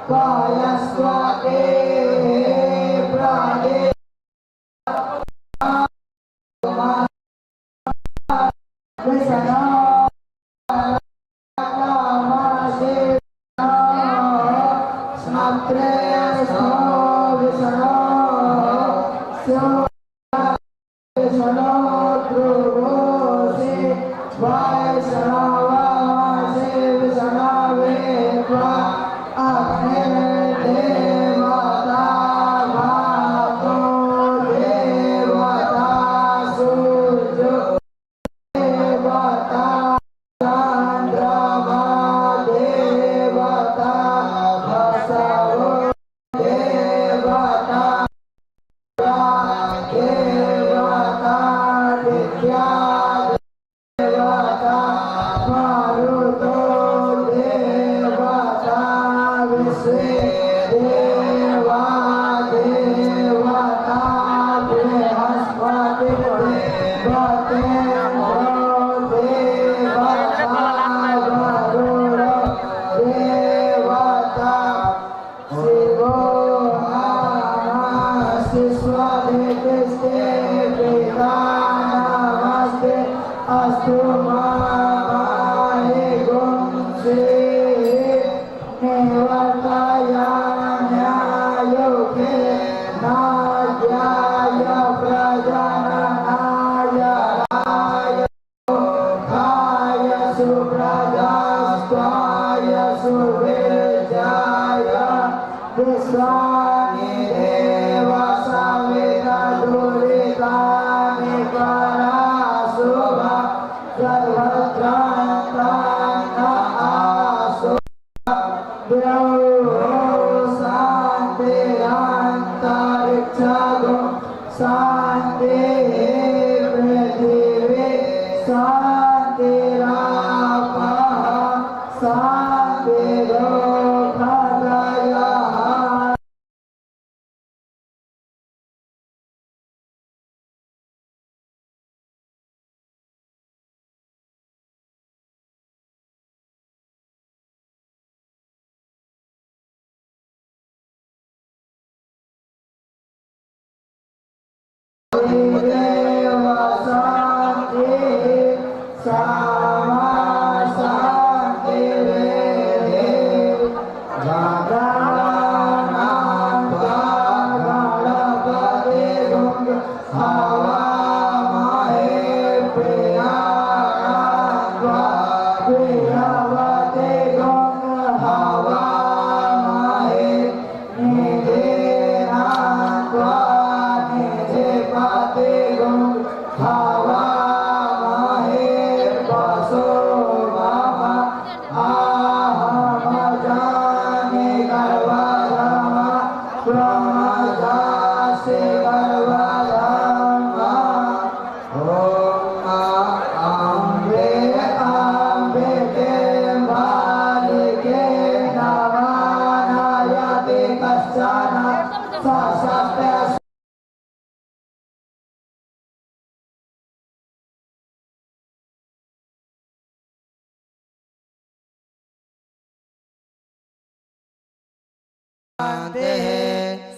पयस्वते प्रदे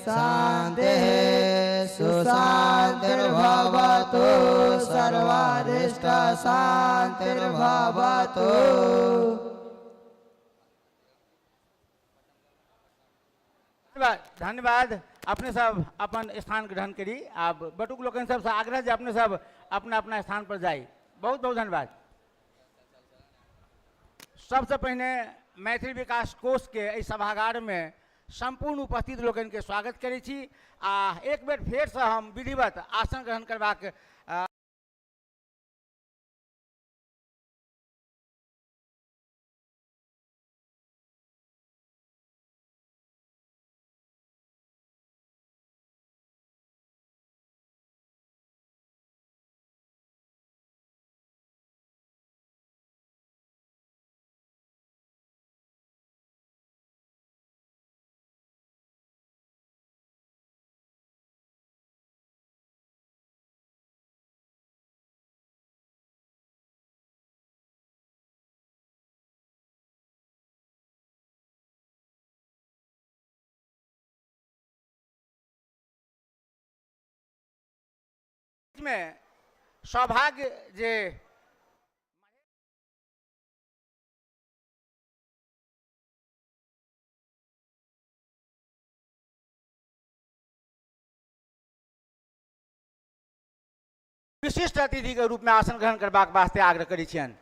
शान्तिः सुशान्तिर्भवतु सर्वारिष्ट शान्तिर्भवतु। धन्यवाद। अपने सब अपन स्थान ग्रहण करी। आब बटुक लोकनि सबसँ आग्रह जे अपने सब अपना अपना स्थान पर जाई। बहुत बहुत धन्यवाद। सबसे पहिने मैथिली विकास कोष के एहि सभागार में संपूर्ण उपस्थित लोकनि के स्वागत करै छी आ एक बेर फेरसँ हम विधिवत आसन ग्रहण करबाक में सौभाग्य जे विशिष्ट अतिथि के रूप में आसन ग्रहण करबाक वास्ते आग्रह करै छियनि।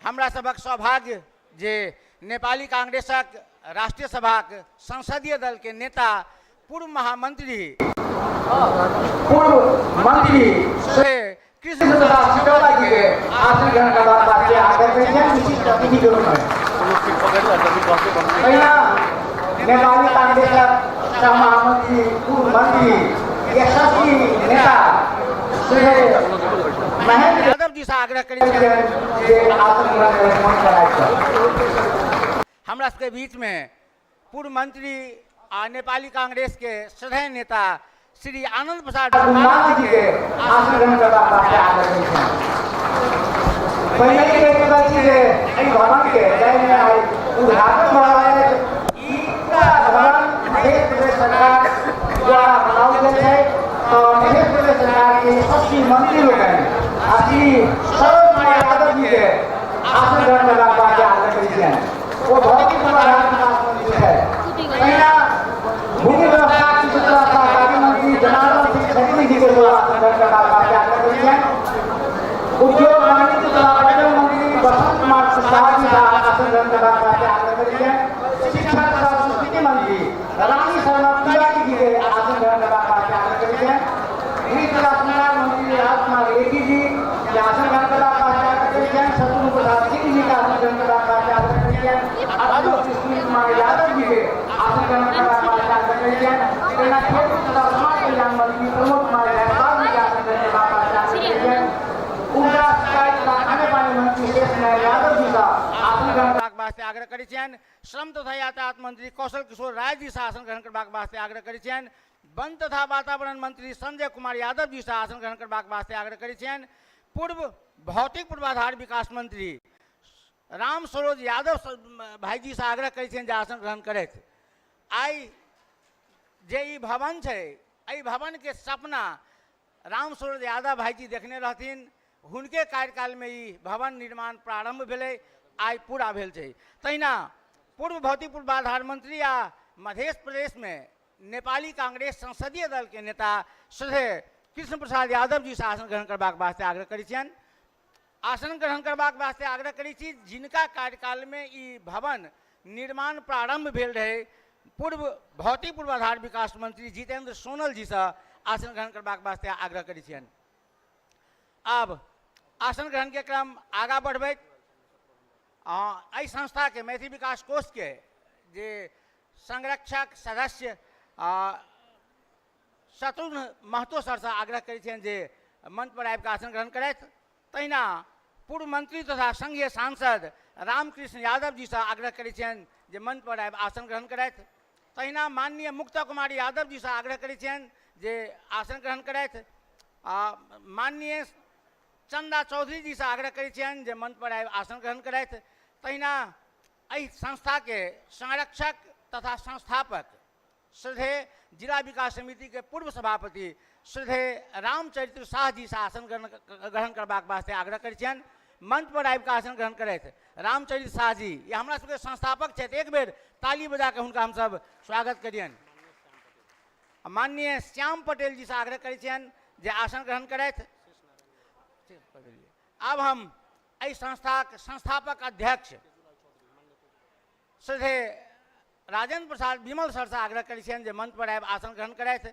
हमरा सभक सौभाग्य जे नेपाली कांग्रेसक राष्ट्रीय सभाक संसदीय दल के नेता पूर्व महामंत्री पूर्व मंत्री श्री कृष्ण प्रसाद सिटौला जी के आसन ग्रहण करबाक वास्ते आग्रह करै छियनि विशिष्ट अतिथि के रूप में। पहिला नेपाली कांग्रेसक सह महामंत्री पूर्व मंत्री यशस्वी नेता श्री महेंद्र यादव जी से आग्रह करै छियनि जे आसन ग्रहण पर आबि कऽ। हमरा सबके बीच में पूर्व मंत्री आ नेपाली कांग्रेस के श्रद्धेय नेता श्री आनंद प्रसाद जी के आसन ग्रहण करबाक वास्ते आग्रह करै छियनि। पहिले ही कहि चुकल छी जे एहि भवन के जाहिमे आइ उद्घाटन भऽ रहल अछि, ई पूरा भवन मधेश प्रदेश सरकार द्वारा बनाओल गेल छै। तऽ मधेश प्रदेश सरकार के यशस्वी मंत्री लोकनि आ श्री सरोज कुमार यादव जी के आसन ग्रहण करबाक वास्ते आग्रह करै छियनि। ओ भौतिक पूर्वाधार विकास मंत्री छथि। तहिना भूमि व्यवस्था कृषि तथा सहकारी मंत्री जनार्दन सिंह खत्री जी के सेहो आसन ग्रहण करबाक वास्ते आग्रह करै छियनि। उद्योग वाणिज्य तथा पर्यटन मंत्री बसंत कुमार कुशवाहा जी का आसन ग्रहण करबाक वास्ते आग्रह करै छियनि। शिक्षा तथा संस्कृति मंत्री रानी शर्मा तिवारी जी के आसन ग्रहण करबाक वास्ते आग्रह करै छियनि। गृह तथा संचार मंत्री राजकुमार रेड्डी जी के आसन ग्रहण करबाक वास्ते आग्रह करै छियनि। शत्रुघ्न प्रसाद सिंह जी के आसन ग्रहण करबाक वास्ते आग्रह करै छियनि। अर्थमंत्री सुनील कुमार यादव जी के आसन ग्रहण करबाक वास्ते आग्रह करै छियनि। तहिना खेलकूद तथा समाज कल्याण मंत्री प्रमोद कुमार जायसवाल जी के आसन ग्रहण करबाक वास्ते आग्रह करै छियनि। ऊर्जा सिंचाई तथा खाने पानी मंत्री शेष नारायण यादव जी का आसन ग्रहण करबाक वास्ते आग्रह करै छियनि। श्रम तथा यातायात मंत्री कौशल किशोर राय जी से आसन ग्रहण करबाक वास्ते आग्रह करै छियनि। वन तथा वातावरण मंत्री संजय कुमार यादव जी से आसन ग्रहण करबाक वास्ते आग्रह करै छियनि। पूर्व भौतिक पूर्वाधार विकास मंत्री राम सरोज यादव भाईजी से आग्रह करै छियनि जे आसन ग्रहण करथि। आइ जे ई भवन छै, एहि भवन के सपना राम सरोज यादव भाईजी देखने रहथिन, हुनके कार्यकाल में ई भवन निर्माण प्रारंभ भेलै, आइ पूरा भेल छै। तहिना पूर्व भौतिक पूर्वाधार मंत्री आ मधेश प्रदेश में नेपाली कांग्रेस संसदीय दल के नेता श्रद्धेय कृष्ण प्रसाद यादव जी से आसन ग्रहण करबाक वास्ते आग्रह करै छियनि। आसन ग्रहण करबाक वास्ते आग्रह करै छी जिनका कार्यकाल में ई भवन निर्माण प्रारंभ भेल रहै, पूर्व भौतिक पूर्वाधार विकास मंत्री जितेंद्र सोनल जी से आसन ग्रहण करबाक वास्ते आग्रह करै छियनि। आब आसन ग्रहण के क्रम आगाँ बढ़बैत एहि संस्था के मैथिली विकास कोष के जे संरक्षक सदस्य शत्रुघ्न महतो सर से आग्रह करै छियनि जे मंच पर आबि कऽ आसन ग्रहण करथि। तहिना पूर्व मंत्री तथा संघीय सांसद रामकृष्ण यादव जी से आग्रह करै छियनि जे मंच पर आबि आसन ग्रहण करथि। तहिना माननीय मुक्ता कुमारी यादव जी से आग्रह करै छियनि जे आसन ग्रहण करथि। आ माननीय चंदा चौधरी जी से आग्रह करै छियनि जे मंच पर आबि आसन ग्रहण करथि। तहिना एहि संस्था के संरक्षक तथा संस्थापक श्रद्धेय जिला विकास समिति के पूर्व सभापति श्रद्धेय रामचरित्र शाह जी से आसन ग्रहण करबाक वास्ते आग्रह करै छियनि। मंच पर आबि कऽ आसन ग्रहण करथि रामचरित्र शाह जी, ये हमरा सबके संस्थापक छथि। एक बेर ताली बजा कऽ हुनका हमसब स्वागत करियनि। माननीय श्याम पटेल जी से आग्रह करै छियनि जे आसन ग्रहण करथि। आब हम एहि संस्थाक संस्थापक अध्यक्ष श्रद्धेय राजेंद्र प्रसाद विमल सर से आग्रह करै छियनि जे मंच पर आबि आसन ग्रहण करथि।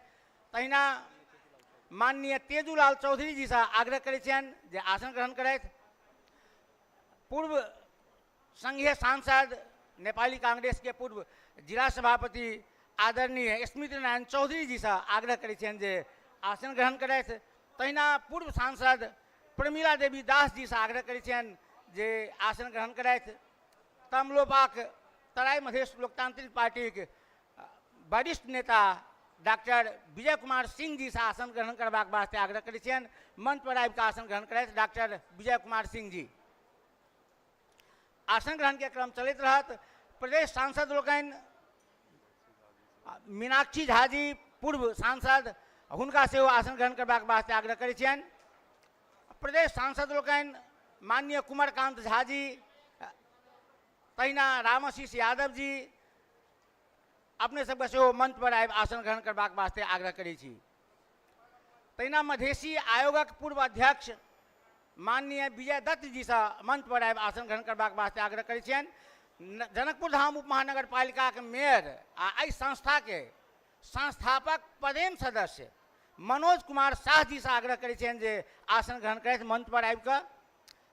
तहिना माननीय तेजूलाल चौधरी जी से आग्रह करै छियनि जे आसन ग्रहण करथि। पूर्व संघीय सांसद नेपाली कांग्रेस के पूर्व जिला सभापति आदरणीय स्मृति नारायण चौधरी जी से आग्रह करै छियनि जे आसन ग्रहण करथि। तहिना पूर्व सांसद प्रमिला देवी दास जी से आग्रह करै छियनि जे आसन ग्रहण करथि। तमलोपाक तराई मधेश लोकतांत्रिक पार्टीक वरिष्ठ नेता डॉक्टर विजय कुमार सिंह जी से आसन ग्रहण करबाक वास्ते आग्रह करै छियनि। मंच पर आबि कऽ आसन ग्रहण करथि डॉक्टर विजय कुमार सिंह जी। आसन ग्रहण के क्रम चलैत रहत। प्रदेश सांसद लोकनि मीनाक्षी झा जी पूर्व सांसद, हुनका सेहो आसन ग्रहण करबाक वास्ते आग्रह करै छियनि। प्रदेश सांसद लोकनि माननीय कुमरकांत झा जी, तहिना रामाशीष यादव जी, अपने सबके सेहो मंच पर आबि आसन ग्रहण करबाक वास्ते आग्रह करै छी। तहिना मधेशी आयोगक पूर्व अध्यक्ष माननीय विजय दत्त जीसँ मंच पर आबि आसन ग्रहण करबाक वास्ते आग्रह करै छियनि। जनकपुर धाम उप महानगरपालिकाक मेयर आ एहि संस्थाके संस्थापक पदेन सदस्य मनोज कुमार साह जीसँ आग्रह करै छियनि जे आसन ग्रहण करथि मंच पर आबि कऽ।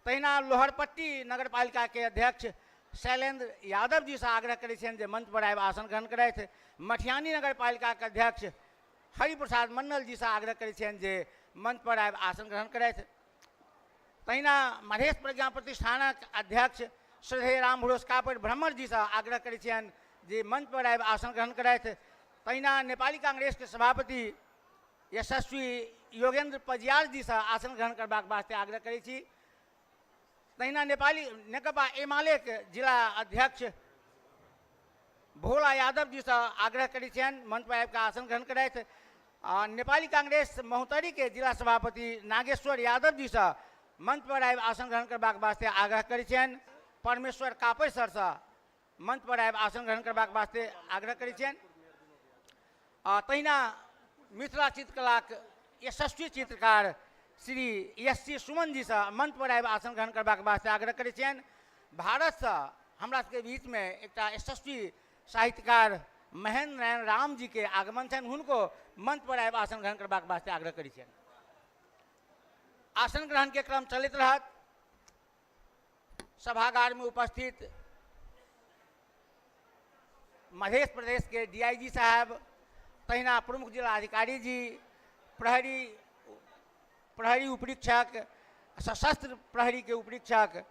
तहिना लोहरपट्टी नगरपालिकाके अध्यक्ष शैलेन्द्र यादव जीसँ आग्रह करै छियनि जे मंच पर आबि आसन ग्रहण करथि। मठियानी नगरपालिकाके अध्यक्ष हरिप्रसाद मंडल जीसँ आग्रह करै छियनि जे मंच पर आबि आसन ग्रहण करथि। तहिना मधेश प्रज्ञा प्रतिष्ठानक अध्यक्ष श्रद्धेय राम भरोस कापड़ि भ्रमर जीसँ आग्रह करै छियनि जे मंच पर आबि आसन ग्रहण करथि। तहिना नेपाली कांग्रेसके सभापति यशस्वी योगेन्द्र पजियार जीसँ आसन ग्रहण करबाक वास्ते आग्रह करै छी। तहिना नेपाली नेकपा एमालेके जिला अध्यक्ष भोला यादव जीसँ आग्रह करै छियनि मंच पर आबि कऽ आसन ग्रहण करथि। आ नेपाली कांग्रेस महोत्तरीके जिला सभापति नागेश्वर यादव जीसँ मंच पर आबि आसन ग्रहण करबाक वास्ते आग्रह करै छियनि। परमेश्वर कापड़ि सरसँ मंच पर आबि आसन ग्रहण करबाक वास्ते आग्रह करै छियनि। आ तहिना मिथिला चित्रकलाक यशस्वी चित्रकार श्री एस सी सुमन जीसँ मंच पर आबि आसन ग्रहण करबाक वास्ते आग्रह करै छियनि। भारतसँ हमरा सबके बीचमे एकटा यशस्वी साहित्यकार महेंद्र नारायण राम जी के आगमन छनि, हुनको मंच पर आबि आसन ग्रहण करबाक वास्ते आग्रह करै छियनि। आसन ग्रहण के क्रम चलैत रहत। सभागार में उपस्थित मध्य प्रदेश के डीआईजी साहब, तहिना प्रमुख जिला अधिकारी जी, प्रहरी प्रहरी उपरीक्षक, सशस्त्र प्रहरी के उपरीक्षक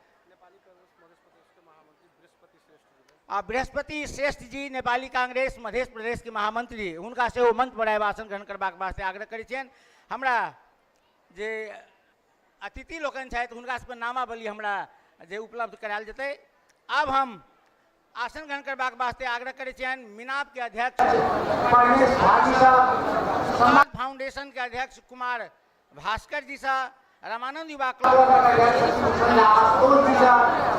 आ बृहस्पति श्रेष्ठ जी नेपाली कांग्रेस मध्य प्रदेश के महामंत्री, हुनका सेहो मंच पर आबि आसन ग्रहण करबाक वास्ते आग्रह करै छियनि। हमरा जे अतिथि लोकनि छथि हुनका सबके नामावली हमरा जे उपलब्ध करायल जेतै। आब हम आसन ग्रहण करबाक वास्ते आग्रह करै छियनि मिनाप के अध्यक्ष परमेश झा जी सँ, समाज फाउंडेशन के अध्यक्ष कुमार भास्कर जी सँ, रामानंद युवा क्लब जी सँ,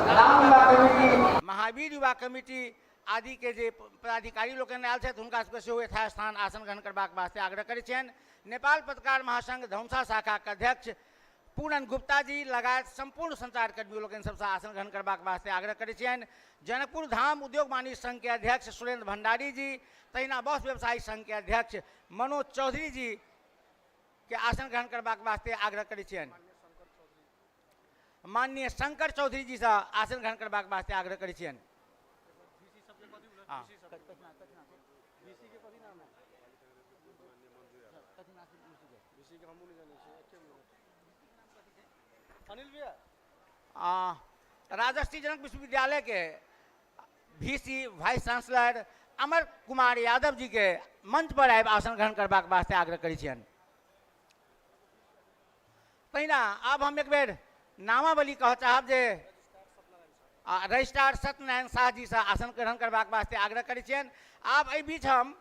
रामलीला कमिटी, महावीर युवा कमिटी आदि के जे पदाधिकारी लोकनि आयल छथि हुनका सबके सेहो यथास्थान आसन ग्रहण करबाक वास्ते आग्रह करै छियनि। नेपाल पत्रकार महासंघ धनुषा शाखा के अध्यक्ष पूनन गुप्ता जी लगायत संपूर्ण संचारकर्मी लोकनि सबसँ आसन ग्रहण करबाक वास्ते आग्रह करै छियनि। जनकपुर धाम उद्योग वाणिज्य संघ के अध्यक्ष सुरेंद्र भंडारी जी, तहिना बस व्यवसायी संघ के अध्यक्ष मनोज चौधरी जी के आसन ग्रहण करबाक वास्ते आग्रह करै छियनि। माननीय शंकर चौधरी जी सँ आसन ग्रहण करबाक वास्ते आग्रह करै छियनि। राजर्षि जनक विश्वविद्यालय के VC vice chancellor Amar Kumar Yadav ji के मंच पर आबि आसन ग्रहण करबाक वास्ते आग्रह करै छियनि। तहिना आब हम एक बेर नामावली कह चाहब जे रजिस्ट्रार सत्यनारायण शाह जी से आसन ग्रहण करबाक वास्ते आग्रह करै छियनि। आब एहि बीच हम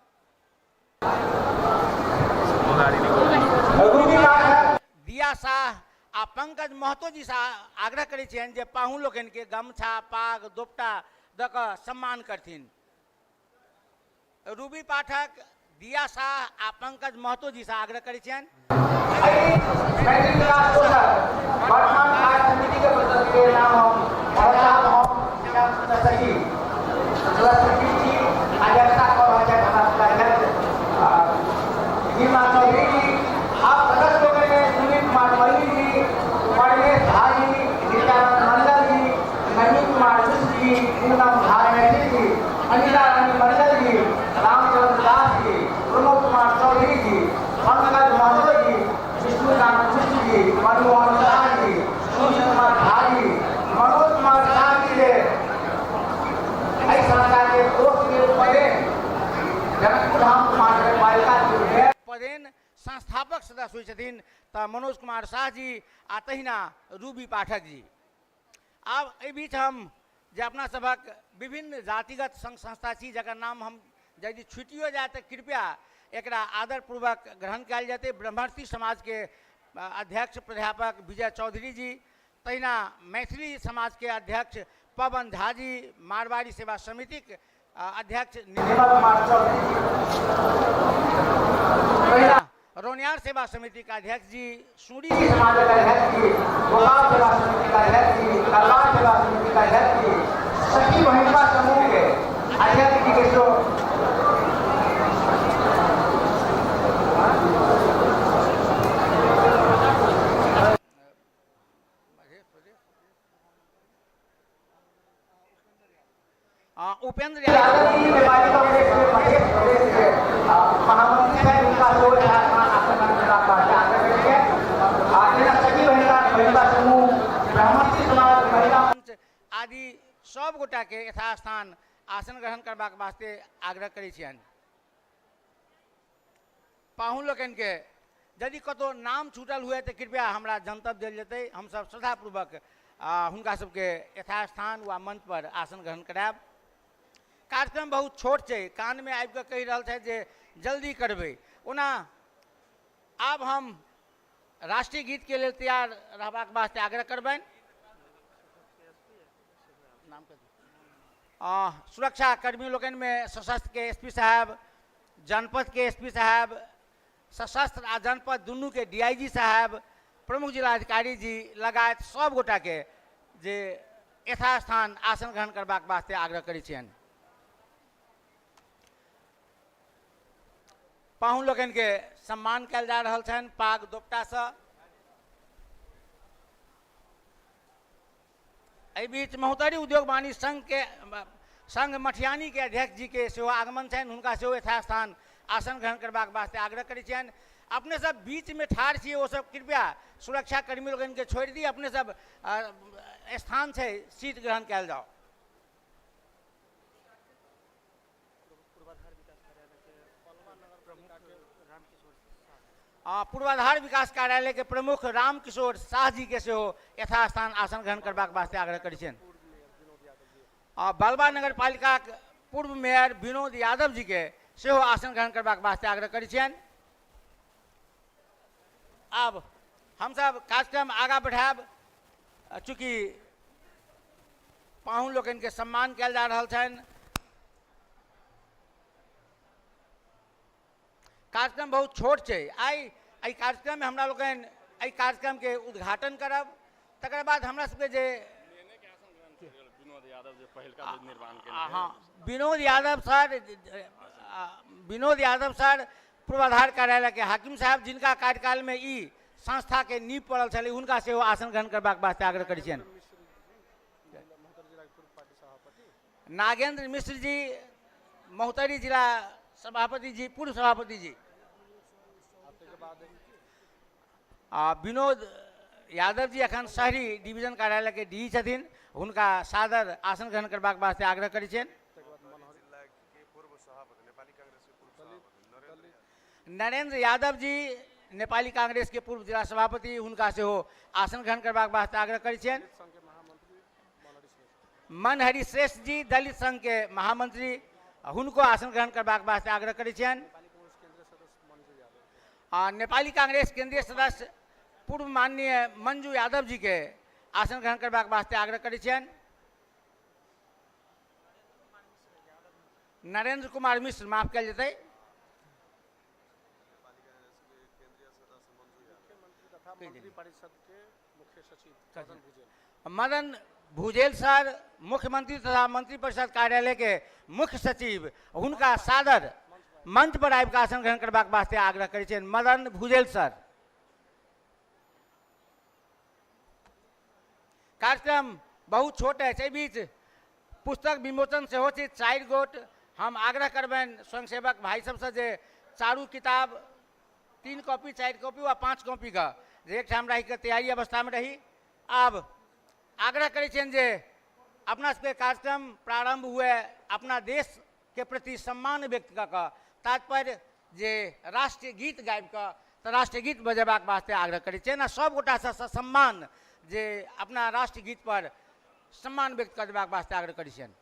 दिया शाह आ पंकज महतो जी से आग्रह करै छियनि जे पाहुन लोकनिके गमछा पाग दोपटा दऽ कऽ सम्मान करथिन। रूबी पाठक, दिया शाह आ पंकज महतो जी से आग्रह करै छियनि। वर्तमान कार्य समिति के सदस्य के नाम हम पढ़ऽ हम सचिव सदस्य छी, अध्यक्षता कऽ रहल छथि हमरा सबके अध्यक्ष सीमा चौधरी जी। आप सदस्य लोकनि सुनील कुमार मल्लिक जी, परमेश झा जी, नित्यानंद मंडल जी, नवीन कुमार मिश्र जी, पूनम झा मैथिल जी, अनिता रानी मंडल जी, रामचंद्र दास जी, प्रमोद कुमार चौधरी जी, पंकज महतो जी, विष्णुकांत मिश्र जी, मनमोहन शाह जी, सुनील कुमार झा जी, मनोज कुमार शाह जी जे एहि संस्था के कोष के पदेन जनकपुर धाम महानगरपालिका के मेयर पदेन संस्थापक सदस्य होइ छथिन तऽ मनोज कुमार शाह जी आ तहिना रूबी पाठक जी। आब एहि बीच हम जे अपना सभक विभिन्न जातिगत संघ संस्था छी जकर नाम हम यदि छुटियो जाय तऽ कृपया एकरा आदरपूर्वक ग्रहण कयल जेतै। ब्रह्मर्षि समाजके अध्यक्ष प्राध्यापक विजय चौधरी जी, तहिना मैथिली समाजके अध्यक्ष पवन झा जी, मारवाड़ी सेवा समितिक अध्यक्ष निर्मल कुमार चौधरी जी, तहिना रौनियार सेवा समिति के अध्यक्ष जी, सूरी समाज के अध्यक्ष जी, गोपाल सेवा समिति के अध्यक्ष जी, कलवार सेवा समिति के अध्यक्ष जी, सखी बहिनपा समूह के अध्यक्ष जी के सो उपेंद्र यादव जी नेपाली कांग्रेस के मध्य प्रदेश के महामंत्री हैं, उनका सेहो आसन आग्रह करिए। जेना सखी बहिनपा समूह, ब्राह्मण समाज, महिला मंच आदि सब गोटा के यथास्थान आसन ग्रहण करबाक वास्ते आग्रह करै छियनि। पाहुन लोकनिके यदि कतहु नाम छूटल हुए तऽ कृपया हमरा जनतब देल जेतै, हमसब श्रद्धापूर्वक हुनका सबके यथास्थान वा मंच पर आसन ग्रहण करायब। कार्यक्रम बहुत छोट छै, कानमे आबिकऽ कहि रहल छथि जे जल्दी करबै। ओना आब हम राष्ट्रीय गीतके लेल तैयार रहबाक वास्ते आग्रह करबनि। सुरक्षा कर्मी लोकनिमे सशस्त्र के एस पी साहब, जनपद के एस पी साहब, सशस्त्र आ जनपद दुनू के डी I जी साहब, प्रमुख जिलाधिकारी जी लगायत सब गोटा के जे यथास्थान आसन ग्रहण करबाक वास्ते आग्रह करै छियनि। पाहुन लोकनि के सम्मान कयल जा रहल छनि पाग दोपटासँ। एहि बीच महोत्तरी उद्योग वाणिज्य संघ के संघ मठियानी के अध्यक्ष जी के सेहो आगमन छनि, हुनका सेहो यथास्थान आसन ग्रहण करबाक वास्ते आग्रह करै छियनि। अपने सब बीच में ठाढ़ छियै, ओ सब कृपया सुरक्षाकर्मी लोकनि के छोड़ि दी, अपने सब स्थान छै सीट ग्रहण कयल जाओ। पूर्वाधार विकास कार्यालय के प्रमुख रामकिशोर शाह जी के सेहो यथास्थान आसन ग्रहण करबाक वास्ते आग्रह करै छियनि। बलबा नगर पालिका के पूर्व मेयर विनोद यादव जी के सेहो आसन ग्रहण करबाक वास्ते आग्रह करै छियनि। आब हमसब कार्यक्रम आगाँ बढ़ायब। चूँकि पाहुन लोकनि के सम्मान कयल जा रहल छनि, कार्यक्रम बहुत छोट छै। आइ एहि कार्यक्रममे हमरा लोकनि एहि कार्यक्रमके उद्घाटन करब, तकर बाद हमरा सबके जे विनोद यादव जे पहिलका बेर निर्माण केने। हँ, विनोद यादव सर, विनोद यादव सर पूर्वाधार कार्यालय के हाकिम साहब, जिनका कार्यकाल में ई संस्था के नींव पड़ल छलै, हुनका सेहो आसन ग्रहण करबाक वास्ते आग्रह करै छियनि। नागेंद्र मिश्र जी महोत्तरी जिला सभापति जी, पूर्व सभापति जी, आ विनोद यादव जी अखन शहरी डिवीजन कार्यालय के डी छथिन, हुनका सादर आसन ग्रहण करबाक वास्ते आग्रह करै छियनि। नरेंद्र यादव जी नेपाली कांग्रेस के पूर्व जिला सभापति, हुनका सेहो आसन ग्रहण करबाक वास्ते आग्रह करै छियनि। मनहरि श्रेष्ठ जी दलित संघ के महामंत्री, हुनको आसन ग्रहण करबाक वास्ते आग्रह करै छियनि। आ नेपाली कांग्रेस केंद्रीय सदस्य पूर्व माननीय मंजू यादव जी के आसन ग्रहण करबाक वास्ते आग्रह करै छियनि। नरेंद्र कुमार मिश्र माफ कयल जेतै। मदन भुजेल सर मुख्यमंत्री तथा मंत्रिपरिषद कार्यालय के मुख्य सचिव, हुनका सादर मंच पर आबि कऽ आसन ग्रहण करबाक वास्ते आग्रह करै छियनि। मदन भुजेल सर। कार्यक्रम बहुत छोट अछि, एहि बीच पुस्तक विमोचन सेहो छै 4 गोट। हम आग्रह करबनि स्वयंसेवक भाइ सबसँ जे चारू किताब 3 कॉपी 4 कॉपी वा 5 कॉपी के जे एकठाम राखि कऽ तैयारी अवस्थामे रही। आब आग्रह करै छियनि जे अपना सबके कार्यक्रम प्रारम्भ हुए अपना देश के प्रति सम्मान व्यक्त कऽ कऽ, तात्पर्य जे राष्ट्रीय गीत गाबि कऽ, तऽ राष्ट्रीय गीत बजेबाक वास्ते आग्रह करै छियनि आ सब गोटासँ ससम्मान जे अपना राष्ट्रीय गीत पर सम्मान व्यक्त कऽ देबाक वास्ते आग्रह करै छियनि।